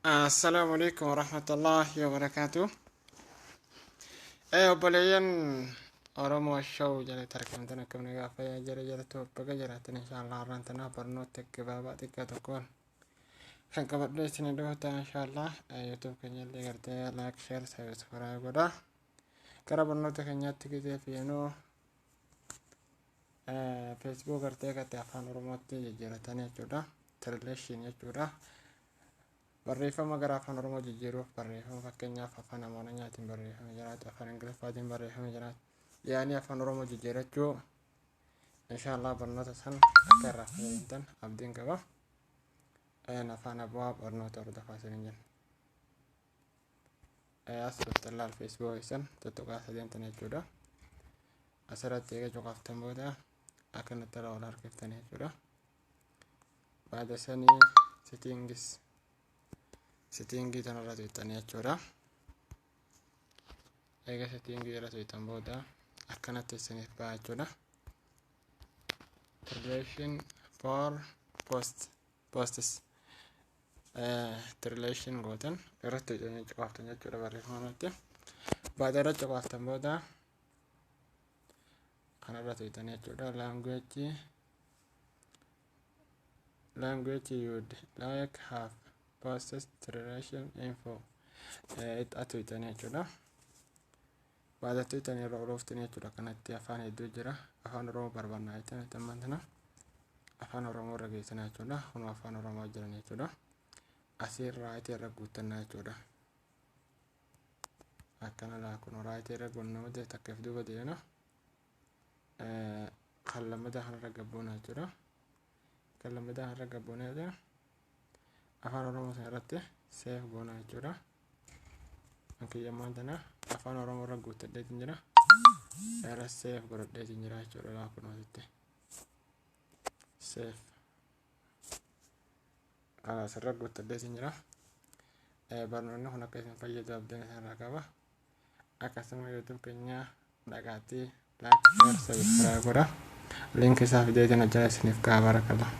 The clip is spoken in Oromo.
Assalaamu alaikum warahmatullahi wabarakaatu. Obboleeyyan Oromoo Show jalatti argamtan, akkam nagaa fayyaa jara jalatti baga jiraattan? Inshaallah har'aan tanaaf barnoota gabaabaa xiqqaa tokkoon kan qabadhee isin dhufu inshaallah. YouTube keenya illee gartee like, share, subscribe godha. Gara barnoota keenyaatti gisee fiinuu, Facebook gartee gatti afaan Oromootti jijjiiratanii jechuudha. Translation jechuudha. Barreeffama gara afaan Oromoo jijjiiruuf, barreeffama fakkeenyaaf afaan Amaarinyaatiin barreeffame jiraatu, afaan Ingiliffaatiin barreeffame jiraatu, yaa'anii afaan Oromoo jijjiirachuu, inshaallah barnoota san akka irraa fayyadamtan abdiin qaba. Afaan abbaa barnoota hordofaa isiniin jenna. As dhuftan laal, Facebook keessan tuttuqaa sadeemtan jechuudha. Asirratti eega cuqaaftan booda akkanatti irra wal harkiftan jechuudha. Baada sanii settings, settingii tanarra tuqxanii jechuudha. Eega settingii irra tuqxan booda akkanatti isiniif ba'a jechuudha. Translation for posts, translation gootan irratti cuqaaftan jechuudha barreeffama irratti. Baada irra cuqaaftan booda kanarra tuqxanii jechuudha. Language you'd like have posts translation info tuqxanii jechuudha. Baada tuqxanii irra olooftanii jechuudha. Kanatti afaan hedduu jira. Afaan Oromoo barbaannaa jechuudha. Ammaan tana afaan Oromoo irra geessanaa jechuudha. Kunoo afaan Oromoo jiran jechuudha. Asii rightii irra guuttannaa jechuudha. Akkana laa, kunoo rightii irra guunnama takkeef duuba deemna. Kan lammataa kanarra gabboona jechuudha. Kan lammataa kanarra gabboona jechuudha. Afaan Oromoo sana irratti save goona jechuudha. Kiyyammaan tana afaan Oromoo irra guuttadheetiin jira. Irra save godhadheetiin jira jechuudha, laa kunoo asitti. Save. Asirra guuttadheetiin jira. Barnoonni kun akka isin fayyadu abdiin isinirraa qaba. Akkasuma YouTube keenya dhaqaatii like, share, subscribe godha. Link isaa fideetiin ajjala isiniif ka'a. Barakallah.